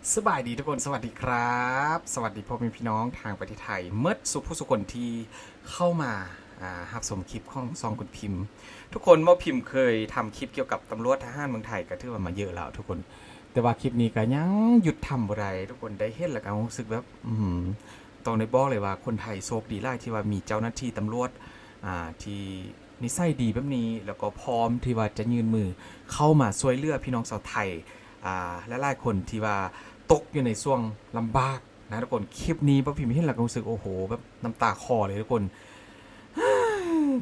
ສະບາຍດີທຸກຄົນ ສະຫວັດດີຄັບ ສະຫວັດດີພໍ່ແມ່ພີ່ນ້ອງທາງປະເທດໄທໝົດສູ່ຜູ້ສູ່ຄົນທີ່ເຂົ້າມາ ອ່າ ຮັບຊົມຄລິບຂອງຊ່ອງຄຸນພິມ. ທຸກຄົນ ບໍ່ພິມເຄີຍທຳຄລິບກ່ຽວກັບຕຳຫຼວດທະຫານເມືອງໄທ ກໍຖືວ່າມາເຍອະແລ້ວທຸກຄົນ, ແຕ່ວ່າຄລິບນີ້ກໍຍັງຢຸດທຳບໍ່ໄດ້. ທຸກຄົນໄດ້ເຫັນແລ້ວກໍຮູ້ສຶກແບບ ອື ຕ້ອງໄດ້ບອກເລີຍວ່າຄົນໄທໂຊກດີຫຼາຍທີ່ວ່າມີເຈົ້າໜ້າທີ່ຕຳຫຼວດ ອ່າ ທີ່ນິໄສດີແບບນີ້ ແລ້ວກໍພ້ອມທີ່ວ່າຈະຍື່ນມືເຂົ້າມາຊ່ວຍເຫຼືອພີ່ນ້ອງຊາວໄທ ອ່າ ຫຼາຍໆຄົນທີ່ວ່າຕົກຢູ່ໃນຊ່ວງລຳບາກນະທຸກຄົນ. ຄລິບນີ້ບໍ່ພິມເຫັນແລ້ວກໍຮູ້ສຶກ ໂອ້ໂຫ ແບບນ້ຳຕາຄໍເລີຍທຸກຄົນ.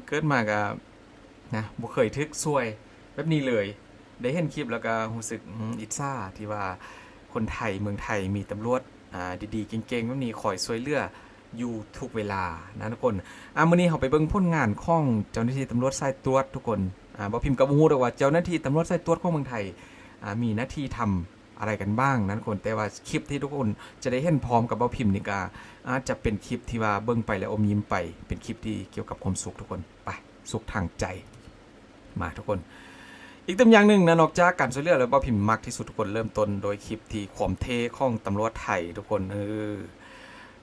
ເກີດມາກໍ ນະ ບໍ່ເຄີຍຖືກຊ່ວຍແບບນີ້ເລີຍ. ໄດ້ເຫັນຄລິບແລ້ວກໍຮູ້ສຶກ ອື ອິດສາທີ່ວ່າຄົນໄທ ເມືອງໄທມີຕຳຫຼວດ ອ່າ ດີໆ ເກັ່ງໆ ແບບນີ້ຄອຍຊ່ວຍເຫຼືອຢູ່ທຸກເວລານະທຸກຄົນ. ອ່າ ມື້ນີ້ເຮົາໄປເບິ່ງຜົນງານຂອງເຈົ້າໜ້າທີ່ຕຳຫຼວດສາຍຕວດທຸກຄົນ. ອ່າ ບໍ່ພິມກໍບໍ່ຮູ້ດອກວ່າເຈົ້າໜ້າທີ່ຕຳຫຼວດສາຍຕວດຂອງເມືອງໄທ ອ່າ ມີໜ້າທີ່ທຳ ອະໄລກັນບ້າງນະທຸກຄົນ. ແຕ່ວ່າຄລິບທີ່ທຸກຄົນຈະໄດ້ເຫັນພ້ອມກັບເບົາພິມນີ້ກະອາດຈະເປັນຄລິບທີ່ວ່າເບິ່ງໄປແລ້ວອົມຍິ້ມໄປ ເປັນຄລິບທີ່ກ່ຽວກັບຄວາມສຸກທຸກຄົນ. ໄປ ສຸກທາງໃຈ ມາທຸກຄົນ. ອີກຕື່ມຢ່າງໜຶ່ງນະ ນອກຈາກການຊ່ວຍເຫຼືອແລ້ວ ເບົາພິມມັກທີ່ສຸດທຸກຄົນ ເລີ່ມຕົ້ນໂດຍຄລິບທີ່ຄວາມເທ່ຂອງຕຳຫຼວດໄທທຸກຄົນ. ເອີ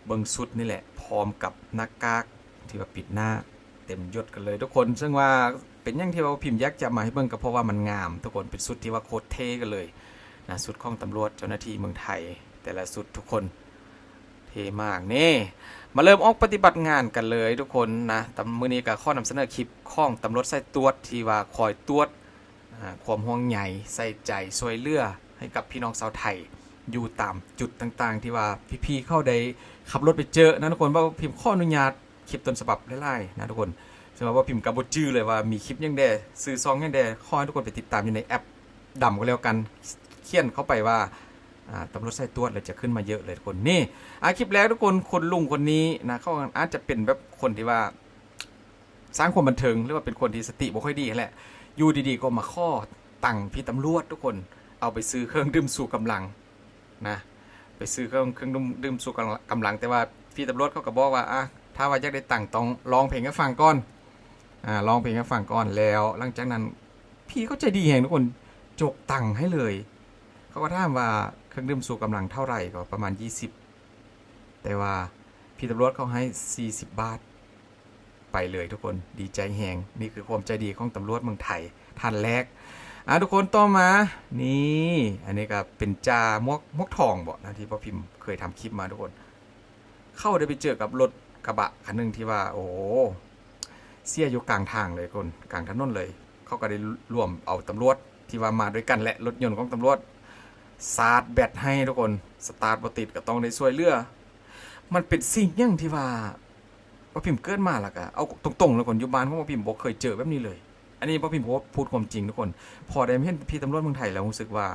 ເບິ່ງຊຸດນີ້ແຫຼະ ພ້ອມກັບໜ້າກາກທີ່ວ່າປິດໜ້າ ເຕັມຍົດກັນເລີຍທຸກຄົນ. ເຊິ່ງວ່າເປັນຫຍັງທີ່ວ່າພິມຢາກຈະມາໃຫ້ເບິ່ງ ກໍເພາະວ່າມັນງາມທຸກຄົນ, ເປັນຊຸດທີ່ວ່າໂຄດເທ່ກັນເລີຍນະ, ຊຸດຂອງຕຳຫຼວດເຈົ້າໜ້າທີ່ເມືອງໄທ ແຕ່ລະຊຸດທຸກຄົນ ເທ່ມາກ. ນີ້ ມາເລີ່ມອອກປະຕິບັດງານກັນເລີຍທຸກຄົນນະ. ຕຳ ມື້ນີ້ກໍຂໍນຳສະເໜີຄລິບຂອງຕຳຫຼວດສາຍຕວດທີ່ວ່າຄອຍຕວດ ອາ ຄວາມຫ່ວງໃຍ ໃສ່ໃຈ ຊ່ວຍເຫຼືອໃຫ້ກັບພີ່ນ້ອງຊາວໄທ ຢູ່ຕາມຈຸດຕ່າງໆ ທີ່ວ່າພີ່ໆເຂົາໄດ້ຂັບລົດໄປເຈີນະທຸກຄົນ. ວ່າພິມຂໍອະນຸຍາດ ຄລິບຕົ້ນສະບັບຫຼາຍໆນະທຸກຄົນ. ເຊິ່ງວ່າບໍ່ພິມກໍບໍ່ຈື່ເລີຍວ່າມີຄລິບຫຍັງແດ່ ຊື່ຊ່ອງຫຍັງແດ່. ຂໍໃຫ້ທຸກຄົນໄປຕິດຕາມຢູ່ໃນແອັບດຳກໍແລ້ວກັນ, ຂຽນເຂົ້າໄປວ່າ ອ່າ ຕຳຫຼວດສາຍຕວດ ແລ້ວຈະຂຶ້ນມາເຍອະເລີຍທຸກຄົນ. ນີ້ ອາ ຄລິບແລກທຸກຄົນ ຄຸນລຸງຄົນນີ້ນະ ເຂົາອາດຈະເປັນແບບຄົນທີ່ວ່າສ້າງຄວາມບັນເທີງ ຫຼືວ່າເປັນຄົນທີ່ສະຕິບໍ່ຄ່ອຍດີຫັ້ນແຫຼະ. ຢູ່ດີໆກໍມາຂໍຕັງພີ່ຕຳຫຼວດທຸກຄົນ ເອົາໄປຊື້ເຄື່ອງດື່ມຊູກຳລັງ ນະ ໄປຊື້ເຄື່ອງ ເຄື່ອງດື່ມ ດື່ມຊູກຳລັງ. ແຕ່ວ່າພີ່ຕຳຫຼວດເຂົາກໍບອກວ່າ ອາ ຖ້າວ່າຢາກໄດ້ຕັງຕ້ອງຮ້ອງເພງໃຫ້ຟັງກ່ອນ ອາ ຮ້ອງເພງໃຫ້ຟັງກ່ອນ. ແລ້ວຫຼັງຈາກນັ້ນ ພີ່ເຂົາໃຈດີແຮງທຸກຄົນ ຈົກຕັງໃຫ້ເລີຍ. ເຂົາກໍຖາມວ່າ ເຄື່ອງດື່ມຊູກຳລັງເທົ່າໃດ? ກໍປະມານຊາວ ແຕ່ວ່າພີ່ຕຳຫຼວດເຂົາໃຫ້ສີ່ສິບບາດ ໄປເລີຍທຸກຄົນ ດີໃຈແຮງ. ນີ້ຄືຄວາມໃຈດີຂອງຕຳຫຼວດເມືອງໄທທ່ານແລກ. ອາ ທຸກຄົນ ຕໍ່ມາ ນີ້ ອັນນີ້ກໍເປັນຈ່າໝວກ ໝວກທອງບໍນະ ທີ່ພໍ່ພິມເຄີຍທຳຄລິບມາທຸກຄົນ. ເຂົາໄດ້ໄປເຈີກັບລົດກະບະຄັນໜຶ່ງທີ່ວ່າ ໂອ້ ເສຍຢູ່ກາງທາງເລີຍທຸກຄົນ ກາງຖະໜົນເລີຍ. ເຂົາກໍໄດ້ລວມເອົາຕຳຫຼວດທີ່ວ່າມາດ້ວຍກັນ ແລະ ລົດຍົນຂອງຕຳຫຼວດ ຊາດແບັດໃຫ້ທຸກຄົນ ສະຕາດບໍ່ຕິດ ກໍຕ້ອງໄດ້ຊ່ວຍເຫຼືອ. ມັນເປັນສິ່ງຫຍັງທີ່ວ່າ ປ້າພິມເກີດມາແລ້ວກະ ເອົາຕົງໆ ແລ້ວກ່ອນ ຢູ່ບ້ານຂອງປ້າພິມບໍ່ເຄີຍເຈີແບບນີ້ເລີຍ. ອັນນີ້ປ້າພິມພູດຄວາມຈິງທຸກຄົນ. ພໍໄດ້ມາເຫັນພີ່ຕຳຫຼວດເມືອງໄທແລ້ວຮູ້ສຶກວ່າ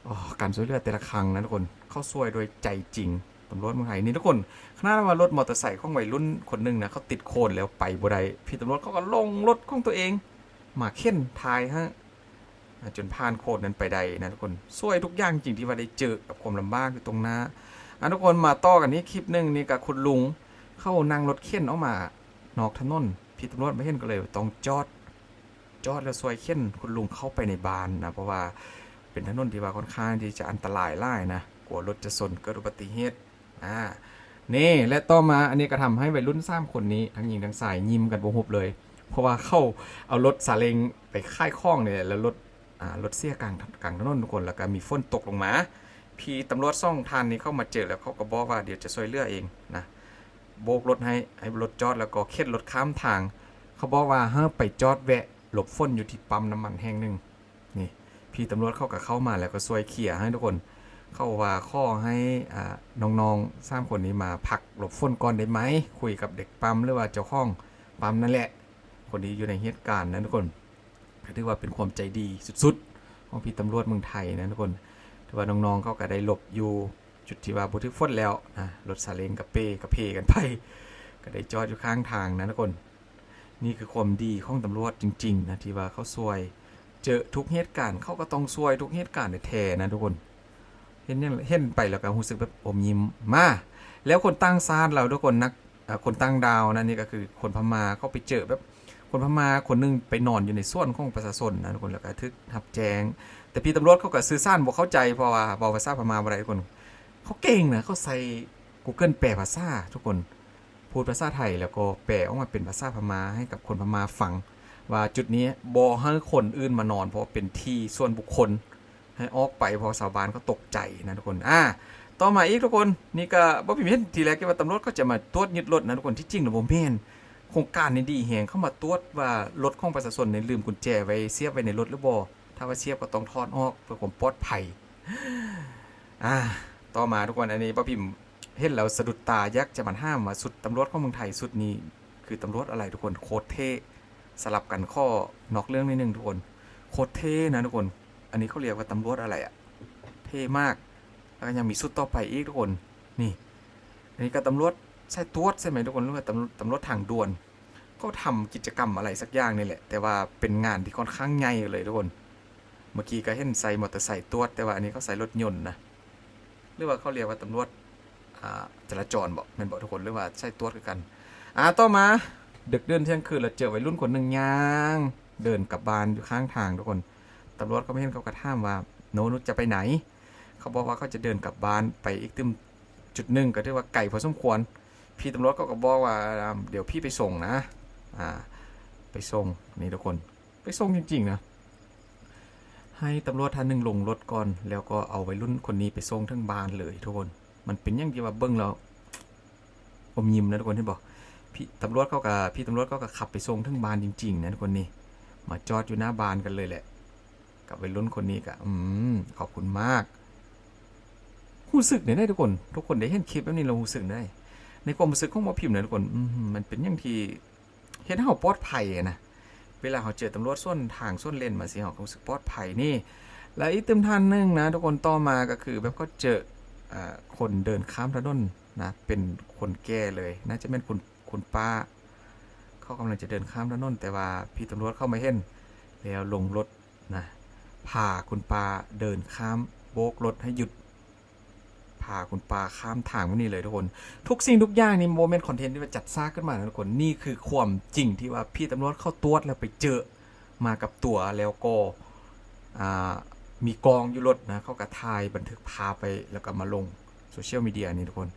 ອໍ ການຊ່ວຍເຫຼືອແຕ່ລະຄັ້ງນະທຸກຄົນ ເຂົາຊ່ວຍດ້ວຍໃຈຈິງ. ຕຳຫຼວດເມືອງໄທນີ້ທຸກຄົນ ຂະໜາດວ່າລົດມໍເຕີໄຊຂອງໄວລຸ້ນຄົນໜຶ່ງນະ ເຂົາຕິດໂຄນແລ້ວໄປບໍ່ໄດ້ ພີ່ຕຳຫຼວດເຂົາກໍລົງລົດຂອງຕົວເອງມາເຂັນຖ່າຍໃຫ້ ອ່າ ຈົນຜ່ານໂຄນນັ້ນໄປໄດ້ນະທຸກຄົນ. ຊ່ວຍທຸກຢ່າງຈິງທີ່ວ່າໄດ້ເຈີກັບຄວາມລຳບາກຢູ່ຕົງໜ້າ. ອ່າ ທຸກຄົນ ມາຕໍ່ກັນອີກຄລິບໜຶ່ງ ນີ້ກໍຄຸນລຸງເຂົານັ່ງລົດເຂັນອອກມານອກຖະໜົນ ພີ່ຕຳຫຼວດມາເຫັນກໍເລີຍຕ້ອງຈອດ ຈອດແລ້ວຊ່ວຍເຂັນຄຸນລຸງເຂົ້າໄປໃນບ້ານນະ ເພາະວ່າເປັນຖະໜົນທີ່ວ່າຄ່ອນຂ້າງທີ່ຈະອັນຕະລາຍຫຼາຍນະ ກົວລົດຈະຊົນເກີດອຸບັດຕິເຫດ. ອ່າ ນີ້ ແລະ ຕໍ່ມາ ອັນນີ້ກໍທຳໃຫ້ໄວລຸ້ນສາມຄົນນີ້ ທັງຍິງທັງຊາຍ ຍິ້ມກັນບໍ່ຫຸບເລີຍ ເພາະວ່າເຂົາເອົາລົດຊາເລັງໄປຂາຍຂອງນີ້ແຫຼະ ແລ້ວລົດ ອ່າ ລົດເສຍກາງ ກາງຖະໜົນທຸກຄົນ ແລ້ວກໍມີຝົນຕົກລົງມາ. ພີ່ຕຳຫຼວດສອງທ່ານນີ້ເຂົ້າມາເຈີແລ້ວ ເຂົາກໍບອກວ່າ ດຽວຈະຊ່ວຍເຫຼືອເອງນະ ໂບກລົດໃຫ້ ໃຫ້ລົດຈອດ ແລ້ວກໍເຂັນລົດຂ້າມທາງ. ເຂົາບອກວ່າໃຫ້ໄປຈອດແວະຫຼົບຝົນຢູ່ທີ່ປ້ຳນ້ຳມັນແຫ່ງໜຶ່ງ. ນີ້ ພີ່ຕຳຫຼວດເຂົາກໍເຂົ້າມາແລ້ວກໍຊ່ວຍເຄຍໃຫ້ທຸກຄົນ. ເຂົາວ່າຂໍໃຫ້ ອ່າ ນ້ອງໆສາມຄົນນີ້ມາພັກຫຼົບຝົນກ່ອນໄດ້ໄໝ? ຄຸຍກັບເດັກປ້ຳ ຫຼືວ່າເຈົ້າຂອງປ້ຳນັ້ນແຫຼະ ຄົນທີ່ຢູ່ໃນເຫດການນັ້ນທຸກຄົນ. ກໍຖືວ່າເປັນຄວາມໃຈດີສຸດໆຂອງພີ່ຕຳຫຼວດເມືອງໄທນະທຸກຄົນ. ຖືວ່ານ້ອງໆເຂົາກໍໄດ້ຫຼົບຢູ່ຈຸດທີ່ວ່າບໍ່ຖືກຝົນແລ້ວນະ ລົດຊາເລັງກະເປກະເພກັນໄປ ກໍໄດ້ຈອດຢູ່ຂ້າງທາງນະທຸກຄົນ. ນີ້ຄືຄວາມດີຂອງຕຳຫຼວດຈິງໆນະ ທີ່ວ່າເຂົາຊ່ວຍເຈີທຸກເຫດການ ເຂົາກໍຕ້ອງຊ່ວຍທຸກເຫດການແທ້ໆນະທຸກຄົນ. ເຫັນຫຍັງ ເຫັນໄປແລ້ວກໍຮູ້ສຶກແບບອົມຍິ້ມ. ມາ ແລ້ວຄົນຕ່າງຊາດລາວທຸກຄົນ ນັກ ເອີ ຄົນຕ່າງດ້າວນະ ນີ້ກໍຄືຄົນພະມ້າ ເຂົາໄປເຈີແບບ ຄົນພະມ້າຄົນໜຶ່ງໄປນອນຢູ່ໃນສວນຂອງປະຊາຊົນນະທຸກຄົນ ແລ້ວກໍຖືກຮັບແຈ້ງ ແຕ່ພີ່ຕຳຫຼວດເຂົາກໍສື່ສານບໍ່ເຂົ້າໃຈ ເພາະວ່າເວົ້າພາສາພະມ້າບໍ່ໄດ້ທຸກຄົນ. ເຂົາເກັ່ງນະ ເຂົາໃສ່ Google ແປພາສາທຸກຄົນ ພູດພາສາໄທ ແລ້ວກໍແປອອກມາເປັນພາສາພະມ້າໃຫ້ກັບຄົນພະມ້າຟັງ ວ່າຈຸດນີ້ບໍ່ໃຫ້ຄົນອື່ນມານອນ ເພາະວ່າເປັນທີ່ສ່ວນບຸກຄົນ ໃຫ້ອອກໄປ ເພາະຊາວບ້ານເຂົາຕົກໃຈນະທຸກຄົນ. ອາ ຕໍ່ມາອີກທຸກຄົນ ນີ້ກໍບໍ່ພິມເຫັນທີແລກ ຄິດວ່າຕຳຫຼວດເຂົາຈະມາຕວດຍຶດລົດນະທຸກຄົນ. ທີ່ຈິງນະບໍ່ແມ່ນ ໂຄງການນີ້ດີແຮງ ເຂົາມາຕວດວ່າລົດຂອງປະຊາຊົນນີ້ລືມກຸນແຈໄວ້ ສຽບໄວ້ໃນລົດຫຼືບໍ່. ຖ້າວ່າສຽບກໍຕ້ອງຖອດອອກເພື່ອຄວາມປອດໄພ. ອາ ຕໍ່ມາທຸກຄົນ ອັນນີ້ບໍ່ພິມເຫັນແລ້ວສະດຸດຕາ ຢາກຈະມາຖາມວ່າຊຸດຕຳຫຼວດຂອງເມືອງໄທຊຸດນີ້ຄືຕຳຫຼວດອະໄລທຸກຄົນ? ໂຄດເທ່. ສະຫຼັບກັນ ຂໍນອກເລື່ອງໜ້ອຍໜຶ່ງທຸກຄົນ. ໂຄດເທ່ນະທຸກຄົນ. ອັນນີ້ເຂົາຮຽກວ່າຕຳຫຼວດອະໄລອະ? ເທ່ມາກ. ແລ້ວກໍຍັງມີຊຸດຕໍ່ໄປອີກທຸກຄົນ. ນີ້ ອັນນີ້ກໍຕຳຫຼວດສາຍຕວດໃຊ່ໄໝທຸກຄົນ ຫຼືວ່າຕຳ ຕຳຫຼວດທາງດ່ວນ. ເຂົາທຳກິດຈະກຳອະໄລສັກຢ່າງນີ້ແຫຼະ ແຕ່ວ່າເປັນງານທີ່ຂ້ອນຂ້າງໃຫຍ່ເລີຍທຸກຄົນ. ເມື່ອກີ້ກໍເຫັນໃສ່ມໍເຕີໄຊຕວດ ແຕ່ວ່າອັນນີ້ເຂົາໃສ່ລົດຍົນນະ ຫຼືວ່າເຂົາຮຽກວ່າຕຳຫຼວດ ອາ ຈະລາຈອນບໍ ແມ່ນບໍທຸກຄົນ ຫຼືວ່າໃສ່ຕວດຄືກັນ. ອາ ຕໍ່ມາ ດຶກເດີ່ນທ່ຽງຄືນ ແລ້ວເຈີໄວລຸ້ນຄົນໜຶ່ງຍ່າງເດີນກັບບ້ານຢູ່ຂ້າງທາງທຸກຄົນ. ຕຳຫຼວດເຂົາມາເຫັນ ເຂົາກໍຖາມວ່າ ໂນ ນຸດຈະໄປໃນ? ເຂົາບອກວ່າເຂົາຈະເດີນກັບບ້ານໄປອີກຕື່ມຈຸດໜຶ່ງ ກໍຖືວ່າໄກພໍສົມຄວນ. ພີ່ຕຳຫຼວດເຂົາກໍບອກວ່າ ດຽວພີ່ໄປສົ່ງນະ ອາ ໄປສົ່ງ. ນີ້ທຸກຄົນ ໄປສົ່ງຈິງໆນະ ໃຫ້ຕຳຫຼວດທ່ານໜຶ່ງລົງລົດກ່ອນ ແລ້ວກໍເອົາໄວລຸ້ນຄົນນີ້ໄປສົ່ງເຖິງບ້ານເລີຍທຸກຄົນ. ມັນເປັນຫຍັງທີ່ວ່າເບິ່ງແລ້ວອົມຍິມນະທຸກຄົນ ເຫັນບໍ່? ພີ່ຕຳຫຼວດເຂົາກໍ ພີ່ຕຳຫຼວດເຂົາກໍຂັບໄປສົ່ງເຖິງບ້ານຈິງໆນະທຸກຄົນ. ນີ້ມາຈອດຢູ່ໜ້າບ້ານກັນເລີຍແຫຼະ ກັບໄວລຸ້ນຄົນນີ້ກໍ ອືມ ຂອບຄຸນມາກ. ຮູ້ສຶກແນວໃດທຸກຄົນ? ທຸກຄົນໄດ້ເຫັນຄລິບແບບນີ້ແລ້ວຮູ້ສຶກແນວໃດ? ໃນຄວາມຮູ້ສຶກຂອງໝໍພິມນະທຸກຄົນ ອືມ ມັນເປັນຫຍັງທີ່ ເຮັດໃຫ້ເຮົາປອດໄພນະ ເວລາເຮົາເຈີຕຳຫຼວດສວນທາງສວນເລນມາຊີ້ ເຮົາກໍຮູ້ສຶກປອດໄພນີ້. ແລ້ວອີກຕື່ມທ່ານໜຶ່ງນະທຸກຄົນ ຕໍ່ມາກໍຄືແບບເຂົາເຈີ ອາ ຄົນເດີນຂ້າມຖະໜົນນະ ເປັນຄົນແກ່ເລີຍ ໜ້າຈະແມ່ນຄຸນ ຄຸນປ້າ ເຂົາກຳລັງຈະເດີນຂ້າມຖະໜົນ ແຕ່ວ່າພີ່ຕຳຫຼວດເຂົ້າມາເຫັນ ແລ້ວລົງລົດນະ ພາຄຸນປ້າເດີນຂ້າມ ໂບກລົດໃຫ້ຢຸດ ພາຄຸນປ້າຂ້າມທາງແບບນີ້ເລີຍທຸກຄົນ. ທຸກສິ່ງທຸກຢ່າງນີ້ບໍ່ແມ່ນຄອນເທັນທີ່ວ່າຈັດສ້າງຂຶ້ນມານະທຸກຄົນ ນີ້ຄືຄວາມຈິງທີ່ວ່າພີ່ຕຳຫຼວດເຂົາຕວດແລ້ວໄປເຈີມາກັບຕົວ ແລ້ວກໍ ອາ ມີກ້ອງຢູ່ລົດນະ ເຂົາກໍຖ່າຍບັນທຶກພາບໄວ້ ແລ້ວກໍມາລົງໂຊຊຽວມີເດຍນີ້ທຸກຄົນ.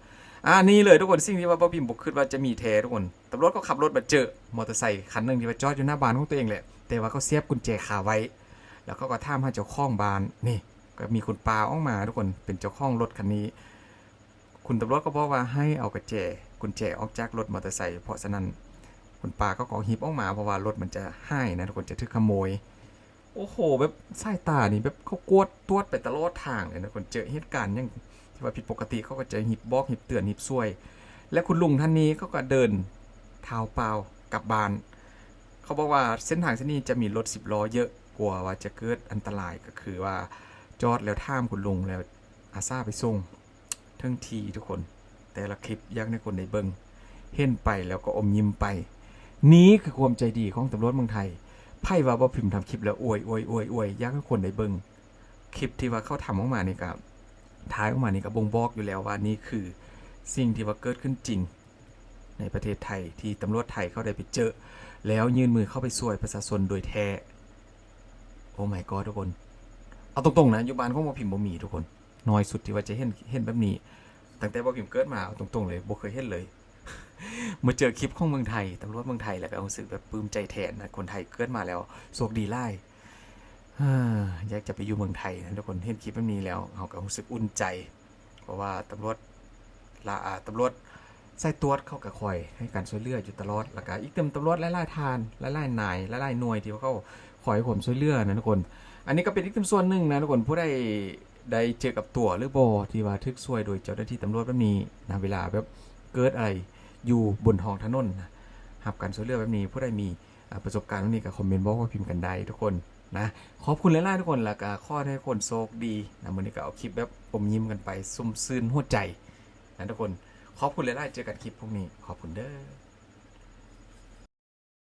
ອາ ນີ້ເລີຍທຸກຄົນ ສິ່ງທີ່ວ່າບໍ່ພິມບໍ່ຄິດວ່າຈະມີແທ້ທຸກຄົນ. ຕຳຫຼວດກໍຂັບລົດມາເຈີມໍເຕີໄຊຄັນໜຶ່ງທີ່ວ່າຈອດຢູ່ໜ້າບ້ານຂອງຕົວເອງແຫຼະ ແຕ່ວ່າເຂົາສຽບກຸນແຈຄາໄວ້ ແລ້ວເຂົາກໍຖາມຫາເຈົ້າຂອງບ້ານນີ້ ກໍມີຄຸນປ້າອອກມາທຸກຄົນ ເປັນເຈົ້າຂອງລົດຄັນນີ້. ຄຸນຕຳຫຼວດກໍບອກວ່າໃຫ້ເອົາກະແຈ ກຸນແຈອອກຈາກລົດມໍເຕີໄຊ ເພາະສະນັ້ນຄຸນປ້າເຂົາກໍເອົາຫີບອອກມາ ເພາະວ່າລົດມັນຈະຫາຍນະທຸກຄົນ ຈະຖືກຂະໂມຍ. ໂອ້ໂຫ ແບບສາຍຕານີ້ແບບເຂົາກວດຕວດໄປຕະຫຼອດທາງເລີຍນະທຸກຄົນ ເຈີເຫດການຫຍັງທີ່ວ່າຜິດປົກກະຕິ ເຂົາກໍຈະຮີບບອກ ຮີບເຕືອນ ຮີບຊ່ວຍ. ແລະ ຄຸນລຸງທ່ານນີ້ເຂົາກໍເດີນເທົ້າເປົ່າກັບບ້ານ. ເຂົາບອກວ່າເສັ້ນທາງເສັ້ນນີ້ຈະມີລົດສິບລໍ້ເຍາະ ກົວວ່າຈະເກີດອັນຕະລາຍ ກໍຄືວ່າຈອດແລ້ວຖາມຄຸນລຸງ ແລ້ວອາສາໄປສົ່ງເຖິງທີ່ທຸກຄົນ. ແຕ່ລະຄລິບຢາກໃຫ້ຄົນໄດ້ເບິ່ງ ເຫັນໄປແລ້ວກໍອົມຍິ້ມໄປ. ນີ້ຄືຄວາມໃຈດີຂອງຕຳຫຼວດເມືອງໄທ. ໃຜວ່າບໍ່ພິມທຳຄລິບແລ້ວອວຍ ອວຍ ອວຍ ອວຍ ຢາກໃຫ້ຄົນໄດ້ເບິ່ງ. ຄລິບທີ່ວ່າເຂົາທຳອອກມານີ້ກໍ ຖ່າຍອອກມານີ້ກໍບົ່ງບອກຢູ່ແລ້ວວ່ານີ້ຄືສິ່ງທີ່ວ່າເກີດຂຶ້ນຈິງໃນປະເທດໄທ ທີ່ຕຳຫຼວດໄທເຂົາໄດ້ໄປເຈີ ແລ້ວຍື່ນມືເຂົ້າໄປຊ່ວຍປະຊາຊົນໂດຍແທ້. Oh my god ທຸກຄົນ ເອົາຕົງໆນະ ຢູ່ບ້ານຂອງໝໍພິມບໍ່ມີທຸກຄົນ. ໜ້ອຍສຸດທີ່ວ່າຈະເຫັນ ເຫັນແບບນີ້ ຕັ້ງແຕ່ໝໍພິມເກີດມາ ເອົາຕົງໆເລີຍ ບໍ່ເຄີຍເຫັນເລີຍ. ມາເຈີຄລິບຂອງເມືອງໄທ ຕຳຫຼວດເມືອງໄທ ແລ້ວກໍຮູ້ສຶກແບບປຶ້ມໃຈແທນນະ. ຄົນໄທເກີດມາແລ້ວໂຊກດີຫຼາຍ. ຢາກຈະໄປຢູ່ເມືອງໄທນະທຸກຄົນ. ເຫັນຄລິບແບບນີ້ແລ້ວເຮົາກໍຮູ້ສຶກອຸ່ນໃຈ ເພາະວ່າຕຳຫຼວດລາ ອາ ຕຳຫຼວດສາຍຕວດເຂົາກໍຄອຍໃຫ້ການຊ່ວຍເຫຼືອຢູ່ຕະຫຼອດ ແລ້ວກໍອີກເຕັມຕຳຫຼວດຫຼາຍໆທ່ານ ຫຼາຍໆນາຍ ຫຼາຍໆໜ່ວຍທີ່ວ່າເຂົາຄອຍໃຫ້ຄວາມຊ່ວຍເຫຼືອນະທຸກຄົນ. ອັນນີ້ກໍເປັນອີກເຕັມສ່ວນໜຶ່ງນະທຸກຄົນ ຜູ້ໃດໄດ້ເຈີກັບຕົວຫຼືບໍ່ ທີ່ວ່າຖືກຊ່ວຍໂດຍເຈົ້າໜ້າທີ່ຕຳຫຼວດແບບນີ້ນະ ເວລາແບບເກີດອະໄລຢູ່ບົນທ້ອງຖະໜົນນະ ຮັບການຊ່ວຍເຫຼືອແບບນີ້ ຜູ້ໃດມີ ອາ ປະສົບການແບບນີ້ກໍຄອມເມັນບອກໝໍພິມກັນໄດ້ທຸກຄົນນະ. ຂອບຄຸນຫຼາຍໆທຸກຄົນ ແລ້ວກໍຂໍໃຫ້ທຸກຄົນໂຊກດີນະ. ມື້ນີ້ກໍເອົາຄລິບແບບອົມຍິ້ມກັນໄປ ຊຸ່ມຊື່ນຫົວໃຈນະທຸກຄົນ. ຂອບຄຸນຫຼາຍໆ ເຈີກັນຄລິບພວກນີ້ ຂອບຄຸນເດີ້.